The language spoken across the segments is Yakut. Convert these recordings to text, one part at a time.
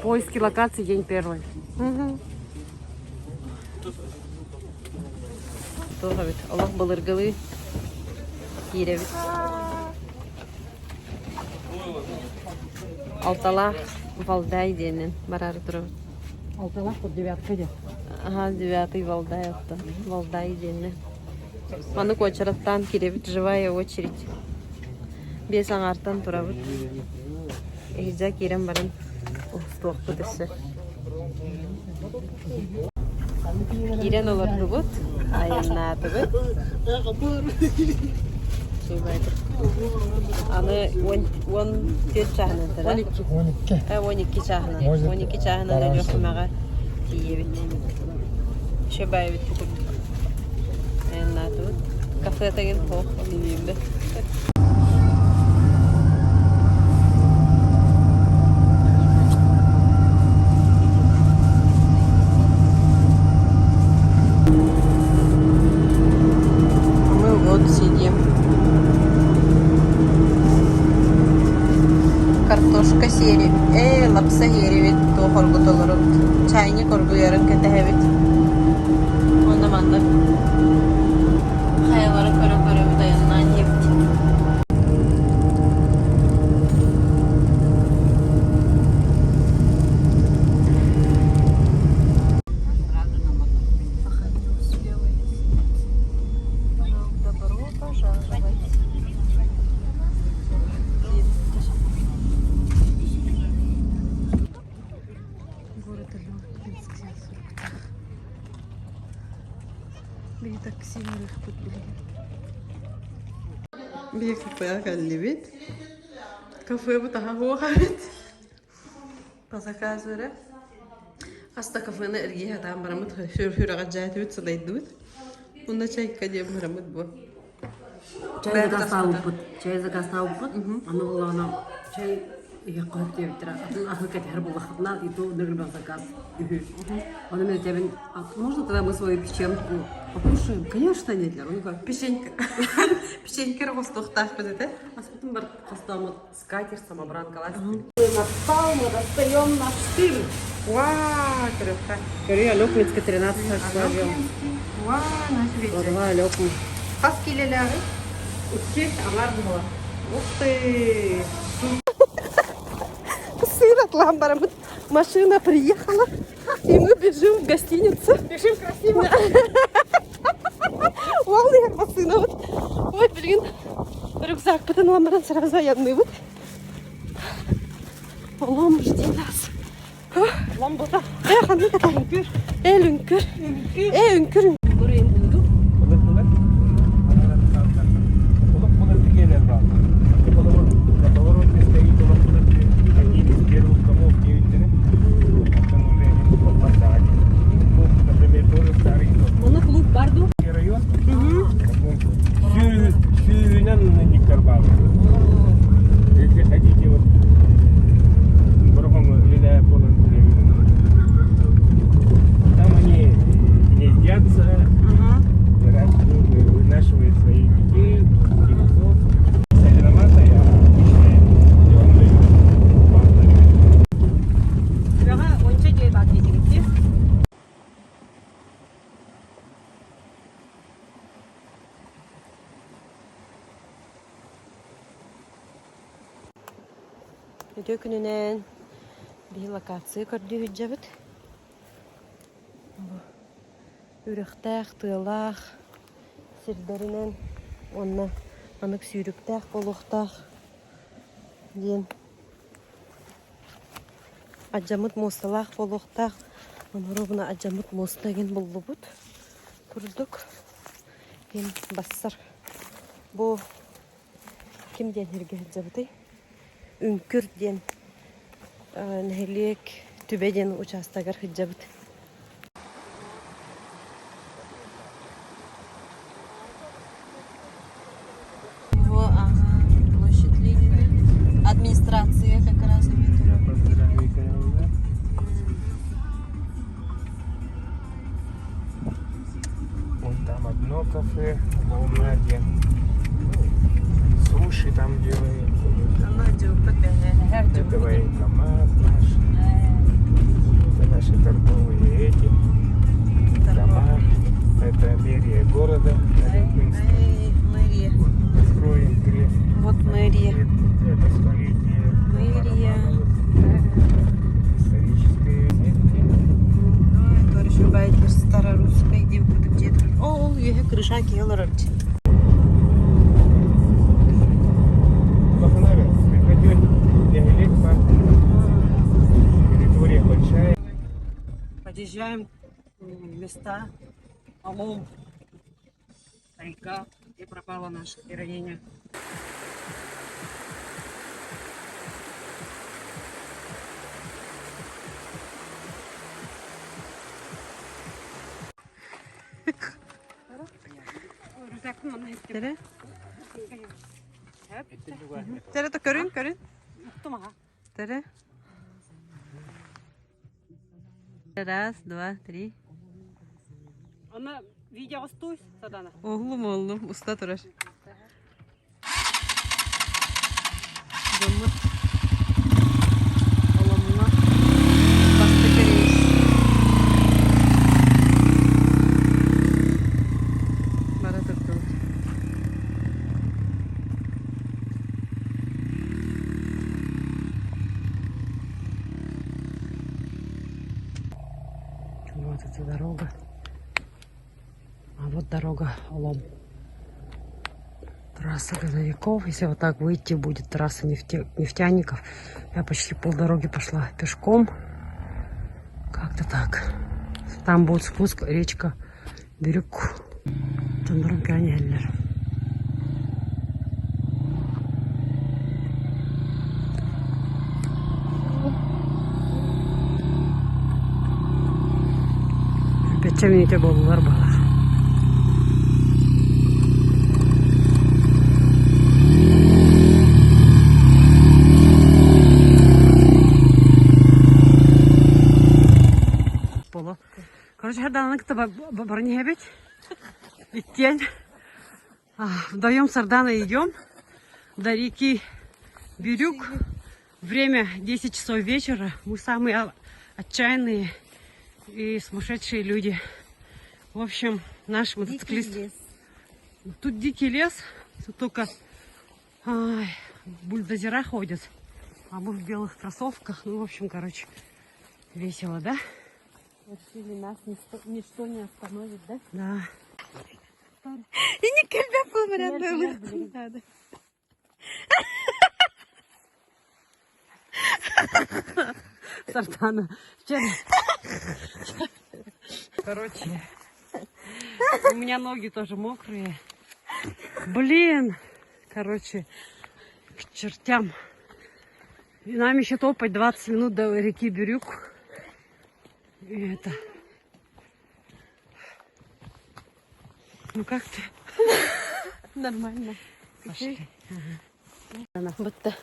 Поиски локаций день первый. Угу. Туох эбит, олох былыргылыы киирэбит. Алталаах Валдай диэнин бараары турабыт. Алталаах вот девятка диэн. Ага, девятый Валдай оттон. Валдай диэннэ. Маннык уочараттаан киирэбит, живая очередь. Биэс аҥаартан турабыт. Иһирдьэ киирэн баран уһуктуохпут өссө. Киирэн олордубут, айаннаатыбыт. Аны 14 чааһынан да? 12 чааһынан. 12 чааһынан Өлүөхүмэҕэ тиийэбит. Шөбайбыт бу курдук. Айаннаатыбыт. Кафе тагын хоох билиимбэ. Мы вот сидим. Картошка сиэри, э, лапса сиэрибит, туох оргутолорубут, чайник оргуйарын кэтэһэбит. Уонна маннык Хайалары көрө-көрөбүт айаннаан иһэбит. Добро пожаловать. Город Алёкинск, Биһи такси ыҥырыахпыт билигин. Биһи кафеҕа кэллибит. Кафебыт аһа суох эбит. По заказу эрэ. Хас да кафены эргийэ сатаан бараммыт сүрэҕэ дьээтибит, сылайдыбыт. Уонна чайка диэн бараммыт бу. Чай заказтаабыппыт. Чай заказтаабыппыт. Аны буоллаҕына чай иһиэххэ сөп диэбиттэрэ. Атын аһы кэтэһэр буоллаххытына и то нөрүлбэх заказ үһү. Ону мин этэбин, можно тогда мы свою печенку покушаем? Конечно, нет. Ну как? Печенька. Печенька эрэ хостуохтаахпыт этэ. Аспытын бар хостооммут скатерть самобранкалаас. Настал, мы достаем наш сыр. Вау, красота. Көрү Алекминска 13 человек. Вау, наш вечер. Два Алекмин. Хас килэлээҕий? Икки аҥаар буола. Ух ты! Сыр атлаан бараммыт. Машина приехала, и мы бежим в гостиницу. Бежим красиво. Уол иһэр массыынабыт. Ой, билигин рюкзакпытын ылан баран сразу айанныыбыт. Олом жди нас. Лом бута. Э, ханнык это? Үҥкүр. Э, үҥкүр. Э, үҥкүр. Оны клуб бар ду? Сүүнэн Никарбал. Если хотите, вот Там они гнездятся, вынашивают своих детей, птенцов. Соленоватая, обычная, зеленая, Бөҕө онча дьиэ баар диэтигит Үтүө күнүнэн биһи локация көрдүү сылдьабыт. Бу үрэхтээх, тыалаах сирдэринэн уонна анык сүүрүктээх буолуохтаах диэн алдьаммыт муосталаах буолуохтаах. Ону алдьаммыт муоста игин буллубут курдук. Ким бассар бу Ким диэн сиргэ сылдьабытый? Үҥкүр диэн нэһилиэк Түбэ диэн учаастагар сылдьабыт. Его ага, площадь Ленина. Администрация как раз Вон там одно кафе, Волнадья. Суши там делают. Это военкомат наш. крыша киһи олорор. Территория большая. Подъезжаем места Алом, тайга, где пропала наша героиня. Тере. Тере то көрүн, көрүн. Тере. Раз, два, три. Ана видео стой, Садана. Оğlum oğlum usta турар. Дьоммут Оломҥо бастакы рейс. Бара турдубут. Вот эта дорога. А вот дорога Олом. Трасса газовиков. Если вот так выйти, будет трасса нефтяников. Я почти полдороги пошла пешком. Как-то так. Там будет спуск, речка Бирюк. Тандырым кәнеллер. Бэччэ мүнүүтэ буоллулар буолар. Боло. Короче, Хардананы кытта баран иһэбит. Иккиэн вдвоем с Арданой идем до реки Бирюк. Время 10 часов вечера. Мы самые отчаянные и сумасшедшие люди. В общем, наш мотоциклист... Дикий лес. Тут дикий лес, тут только ай, бульдозера ходят, а мы в белых кроссовках. Ну, в общем, короче, весело, да? Решили нас ничто, ничто не остановит, да? Да. И не кэлбэт надо. Сартана. Короче, у меня ноги тоже мокрые. Блин, короче, к чертям. И нам еще топать 20 минут до реки Бирюк. И это... Ну как ты? Нормально. Пошли. Бытта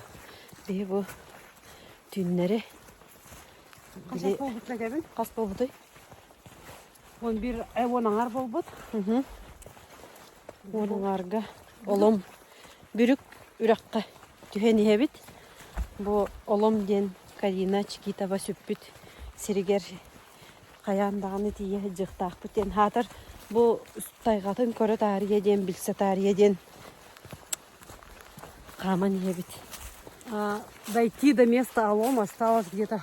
биһи бу түүннэри Хас буолбут нэгэбин? хас буолбутуй? Он бир он аҥар буолбут. Уон аҥаарга Олом Бүрүк үрэххэ түһэн иһэбит. Бу Олом диэн Карина Чикитова сүппүт сиригэр хайаан даҕаны тиийэ сылдьыахтаахпыт диэн хаатар бу тайҕатын көрө таарыйа диэн билсэ таарыйа диэн хааман иһэбит. Дойти до места Алома осталось где-то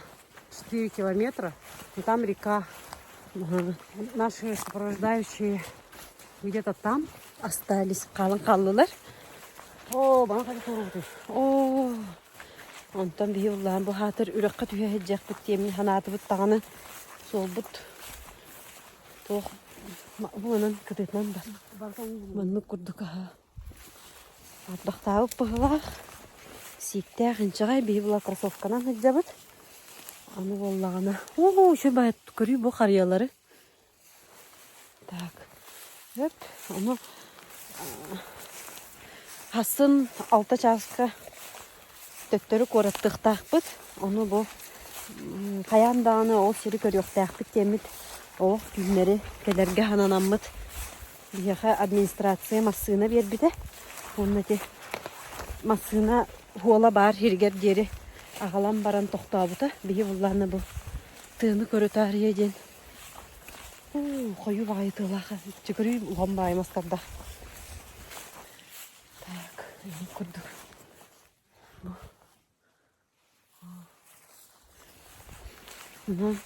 4 километра. Но там река. Наши сопровождающие где-то там. Остались хаалан хааллылар. О, бана хайа туругутуй. Оо, онтон биһи улахан бу хаатыр үрэххэ түһэ сылдьыахпыт диэммин санаатыбыт даҕаны суолбут туох буонан кытыытынан бар. Маннык курдук аһа ардахтаабыт быһыылаах сииктээх инчэҕэй биһи була кроссовканан сылдьабыт. Аны буоллаҕына оо үчүгэй баҕайы көрүү бу харыйалары. Так, өп, ону хасын алта чааска төттөрү куораттыахтаахпыт. Ону бу хайаан даҕаны ол сири көрүөхтээхпит диэммит олох түүннэри кэлэргэ сананаммыт биһиэхэ администрация массыына биэрбитэ. Уонна ити массыына уола баар сиригэр диэри аҕалан баран тохтообута. Биһи буллаҕына бу тыаны көрө таарыйа диэн Уу, хойуу баҕайы тыалаах чөкөрүй улахан баҕайы мастардаах. Так, курдук. Бу.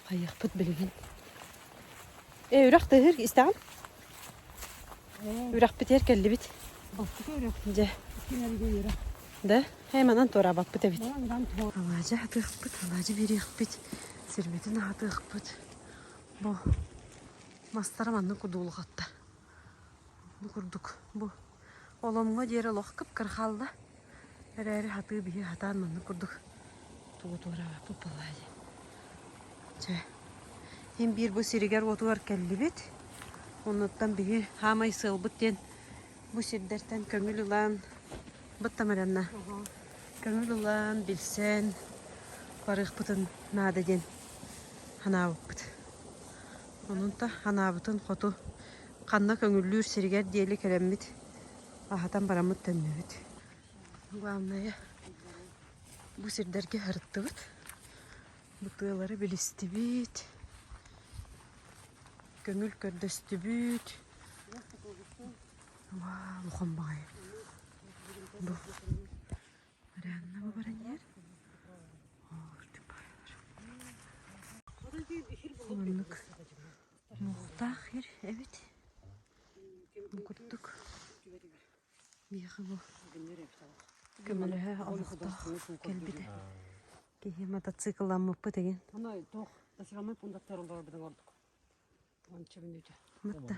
Онон Хайыахпыт билигин. Ээ, үрэх тыаһыыр истэҕин? Үрэхпитигэр кэллибит. Дьэ. Да? Ээ, манан туораабаппыт эбит. Алаадьы аһатыахпыт, алаадьы биэриэхпит, сирбитин аһатыахпыт. Бу мастара маннык кудуулҕаттар. Бу курдук бу оломҥо диэри олох кып-кыра хаалла. Эрээри хатыы биһи хатаан маннык курдук тугу туораабаппыт буоллаа дии. Чэ, иһин биир бу сиригэр-уотугар кэллибит. Оннуттан биһи хаамай сыалбыт диэн бу сирдэртэн көҥүл ылан бытта Марианна көҥүл ылан билсэн барыахпытын наада диэн санаабыппыт. Онон та санаабытын хоту ханна көҥүллүүр сиригэр диэри кэлэммит аһатан бараммыт төннүбүт. Главное, бу сирдэргэ сырыттыбыт. Бу тыалары билистибит. Көҥүл көрдөстүбүт. Вау, улахан баҕайы. Бу Реально бу баран иһэр. Маннык муохтаах сир эбит. Бу курдук биһиэхэ бу көмөлөһө олохтоох кэлбитэ. Киһи мотоцикламмыппыт игин. Мытта.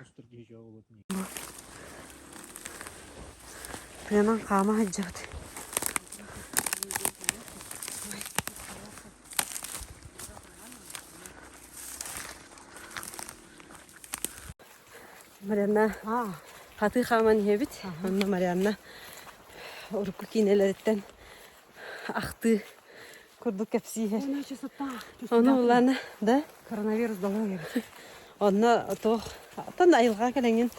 Тыанан хаама сылдьабыт. Марианна хатыы хааман иһэбит. Онно Марианна урукку киинэлэриттэн ахтыы курдук кэпсииһэр. Ону улаана да? Коронавирус долой эбит. Онно туох оттон айылҕа кэлэҥин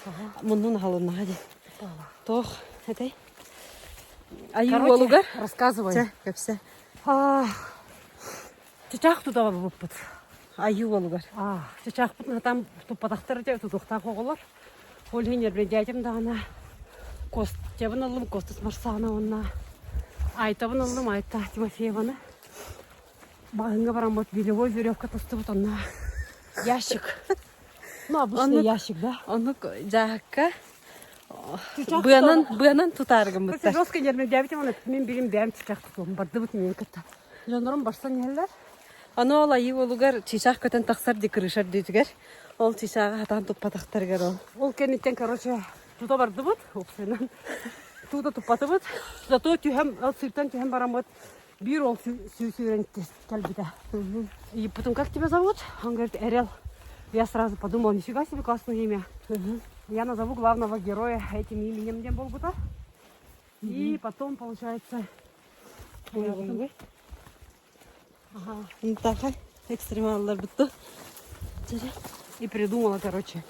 муннун аһылыннаҕа дии. Туох этэй? Айыы уолугар рассказывай. Чэ, кэпсэ. Чычаах тутаба буппут. Айыы уолугар. Чычаахпытын хатаан туппатахтар дьэ тутуохтаах оҕолор. Ол иһин нервнэйдээчим даҕаны Костябын ыллым, Костас Марсаана уонна Айтабын ыллым, Айта Тимофееваны. Маҕаһыыҥҥа бараммыт белевой веревка тостубут онно ящик. Ну, обычный ящик, да? Оннук дьааһыкка быанан быанан тутаары гыммыттар. Жестко нервнэйдээбитим оны мин билим бэйэм чычаах тутуом бардыбыт миин кытта. Дьоннорум барсан иһэллэр. Аны ол айыы уолугар чыычаах көтөн тахсар дии крыша үрдүтүгэр. Ол чыычааҕы хатаан туппатахтарыгар ол. Ол кэнниттэн, короче, тута бардыбыт, уопсайынан. Тута туппатыбыт. Зато түһэн, ол сыыртан түһэн бараммыт биир ол сүүрэн кэлбитэ. И потом, как тебя зовут? Он говорит, Эрел. Я сразу подумала, нифига себе классное имя. Я назову главного героя этим именем диэн буолбута. И потом, получается, Ага. Интахай экстремаллар бутtu. И придумала, короче,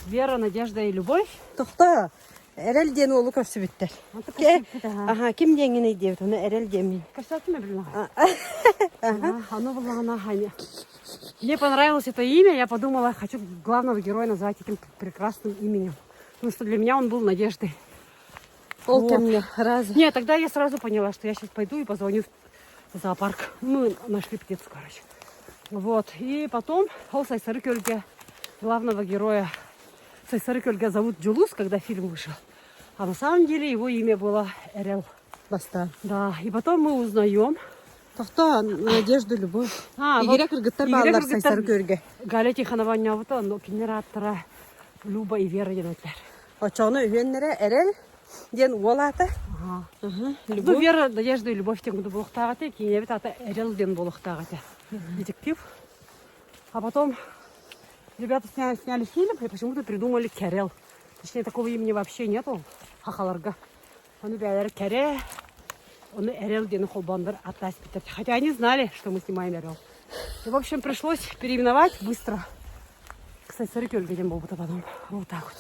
Вера, Надежда и Любовь. Тохто, Эрэл диэн уолу көрсүбүттэр. Аха, ким диэҥҥин өйдүөбүт, ону Эрэл диэммин. Көрсөөтүм билин. Ону буллаҕына Мне понравилось это имя, я подумала, хочу главного героя назвать этим прекрасным именем. Потому что для меня он был надеждой. Ол кэмҥэ раз. Нет, тогда я сразу поняла, что я сейчас пойду и позвоню в зоопарк. Мы нашли птицу, короче. Вот. И потом ол Сайсары Көлге главного героя Сайсары Көлге зовут Джулус, когда фильм вышел. А на самом деле его имя было Эрел. Баста. Да, и потом мы узнаем. Тохто, Надежда, Любовь. А, Игоря кыргыттар бааллар Сайсары Көлге. Галя Тихонова анньаабыта, онно кинилэр ааттара Люба и Вера диэн этилэр. Оччоҕуна үһүөннэрэ Эрэл диэн уол аата. Любовь. Вера, Надежда и Любовь диэн буолуохтаах этэ. Киинэбит аата Эрэл диэн буолуохтаах этэ. Детектив. А потом ребята сняли, сняли фильм и почему-то придумали Керел. Точнее, такого имени вообще нету. Сахаларга. Ону бэйэлэрэ Кэрэ, ону Эрэл диэн холбооннор ааттаспыттар. Хотя они знали, что мы снимаем Эрэл. И, в общем, пришлось переименовать быстро. Кстати, Көлгө диэн буолбута потом. Вот так вот.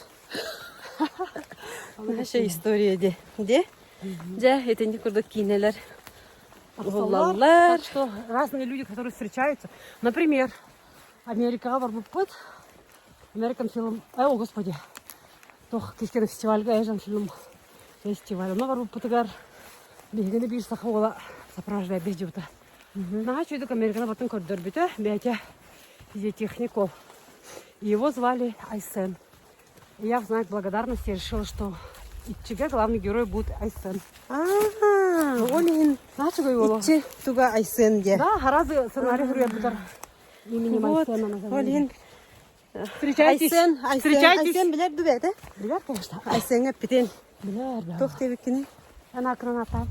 Наша история де. Де? Дьэ, итинник курдук киинэлэр уһуллаллар. Так что разные люди, которые встречаются. Например, Америкаҕа барбыппыт. American Film... О, господи. Туох кискэн фестивальга Asian Film фестиваль. Онно барбыппытыгар биһигини биир саха уола сопровождает дьыбыта. Наһаа үчүгэйдик Американы батын көрдөрбүтэ. Бэйэтэ. Физиотехников. Его звали Айсен. И я в знак благодарности решила, что Иччигэ главный герой будет Айсен. Аа, ол иһин Знаешь, его? иччи туга Айсен диye. Да, гораздо сценарий суруйар именем Вот, Айсена ол назовем. иһин Встречайтесь. Айсен, Айсен, Встречайтесь. Айсен билэр дуу Билэр, конечно. Айсеҥҥэ эппитин. Билэр, да. Туох диэбиккиний? Она граната.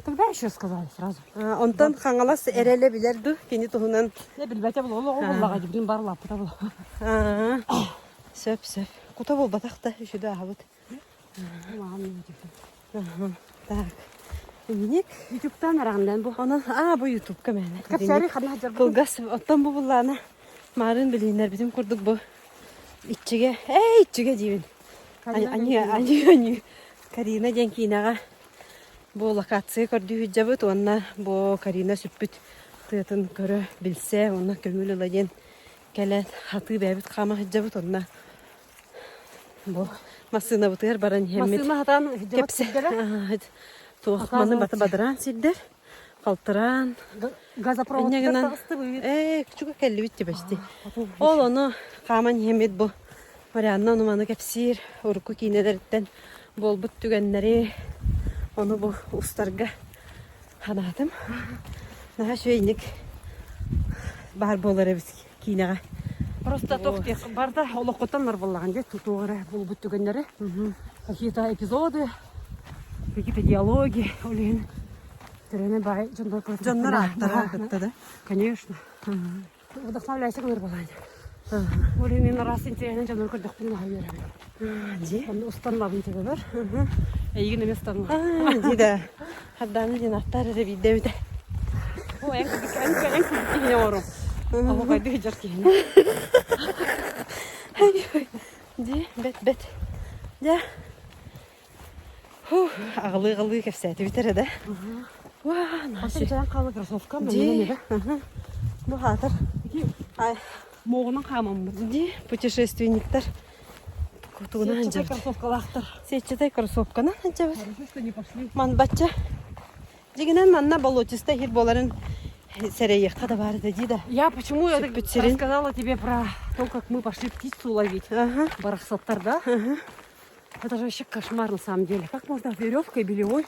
Тогда еще сказали сразу. Онтон Хаҥалас эрэлэ билэр дуу кини туһунан. Не билбэтэ был олоҕу буллаҕа билин бар лаппыта был. Сөп, сөп. Кута буолбатах да үчүдэ аһабыт. Так. Иник. Ютубтан араҕындан бу. Онон аа бу ютубка мээнэ. Кэпсээри ханна сылдьар Кылгас оттон бу буллаана маарын билииннэр битим курдук бу иччигэ эй иччигэ диибин. Аньыы аньыы аньыы Карина диэн киинэҕэ бу локация көрдүү сылдьабыт уонна бу Карина сүппүт тыатын көрө билсэ уонна көҥүл ыла диэн кэлэн хатыы бэйэбит хаама сылдьабыт онно бу массыынабытыгар баран иһэммит Массыына хатаан сылдьыбат кэпсэ сирдэрэ. туох маны баты бадыраан сирдэр халтыраан Газопроводтар инньэ гынан таҕыстыбыт. ээ чуга кэллибит тибэсти ол ону хааман иһэммит бу Марианна ону маны кэпсиир урукку киинэлэриттэн буолбут түгэннэри ону бу устарга санаатым наһаа үчүгэйник баар буолар эбит киинэҕэ Просто туох диэх барда олоххуттан нарбаллаҕын дии тутууга эрэ булбут түгэннэри. Какие-то эпизоды, какие-то диалоги ол иһин төрөнө баай дьоннор дьоннор ааттара кытта да Конечно. Вдохновляйся гынар буолаан. Ол иһин мин араас интэриэһинэн дьоннору көрдөхпүнэ наһаа үөрэбин. Дии. Онно устанлабын төбөбөр. Эйигин эмиэ устанла. Дии да. Хардааны диэн аттар эрэ биирдэ эбитэ. О, эн курдук эн эн курдук киһини оҥорум. Оһуохайдыы сылдьар киһини. Дии, бэт бэт. Дьэ. Фух, аҕылыы-аҕылыы кэпсээтибит эрэ да. Уа, Онтон дьайан хаалла кроссовкам, Дии. Бу хаатар. Ай, Муоҕунан хаамаммыт. Дии, путешественниктар кутугунан Сетчатый сылдьабыт. кроссовкалаахтар. Сетчатай кроссовканан сылдьабыт. Хорошо, что не пошли. Манбачча. Дьиҥинэн манна болотистай сир буоларын сэрэйиэххэ да баар этэ дии да. Я почему я Сүппүт сирин. рассказала тебе про то, как мы пошли птицу ловить. Ага. Барахсаттар, да? Это же вообще кошмар на самом деле. Как можно веревкой белевой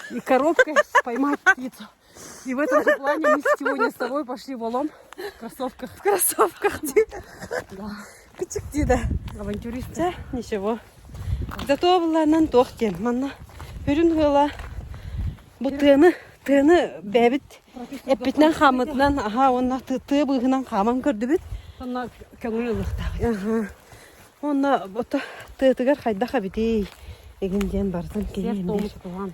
и коробкой поймать птицу? И в этом же плане мы сегодня с тобой пошли валом в кроссовках. В кроссовках дии. Да. Кычык дии да. Авантюристы. Дьэ, ничего. Зато булларынан туох диэн. Манна үрүн ыала бу тыаны тыаны бэйэбит эппитинэн хааммытынан аха уонна тыа быыһынан хааман көрдүбүт. Онно көҥүл ылыахтаах. Аха. Уонна ото тыатыгар хайдах эбитий игин диэн барытын Сиэр киһи туому эмиэ тутуһан.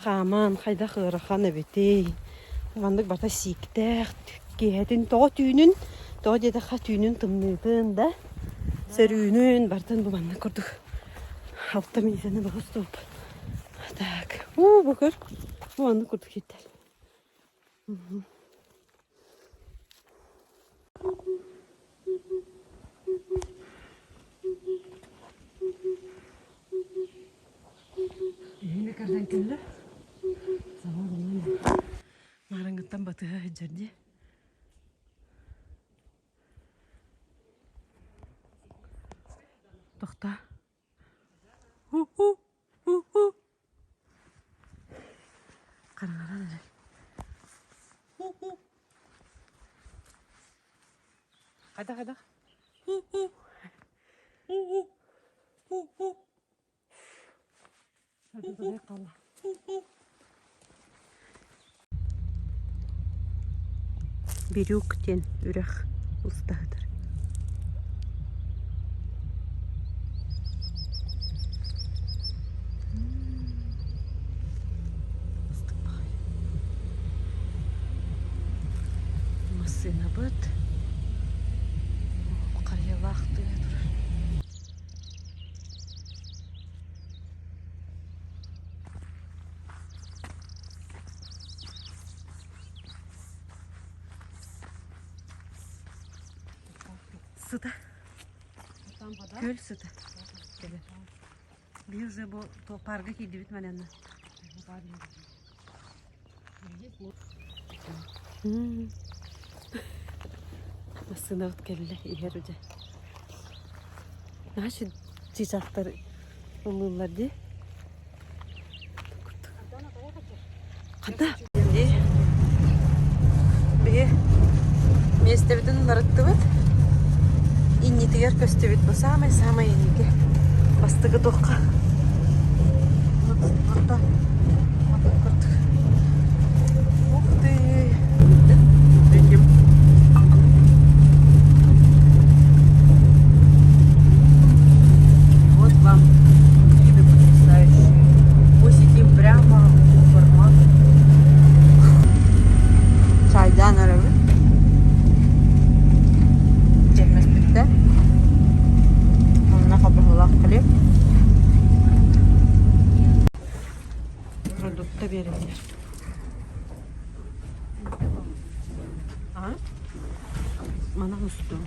хааман хайдах ыарахан эбитий. Маннык барыта сииктээх киэһэтин тоҕо түүнүн тоҕо диэтэххэ түүнүн тымныытын да сөрүүнүн барытын бу маннык курдук алта миэстэни быһа устубуппут. Так, уу бу көр бу маннык курдук ситтэр. Эһини кэрдэн кэллэ. Саҥа булан. Маарыҥҥыттан батыһа сылдьар дии. Тохтоо. Ху-ху, ху-ху. Хараҥаран эрэр. Ху-ху. Хайдах хайдах? Ху-ху. Ху-ху. Ху-ху. Бирюк диэн үрэх устаһытар. Массыынабыт харыйалаах тыа турар. Сыта. Күөл сыта. Биир уже бу парга киирдибит манана. Массыынабыт кэллэ иһэр дьэ. Наһаа чыычаахтар ыллыыллар дии. Ханна? Дии. Биһи миэстэбитин уларыттыбыт. Иннитигэр көстүбүт бу саамай-саамай инники. Бастакы туохха. Вот, вот курдук. Ух ты! Вот вам виды потрясающие. Мы сидим прямо у формата. Чайдан өрөбүт. Жеммеспитте. Онно хобоһулаах хлеб. Продукта берилер. А? Манан усту.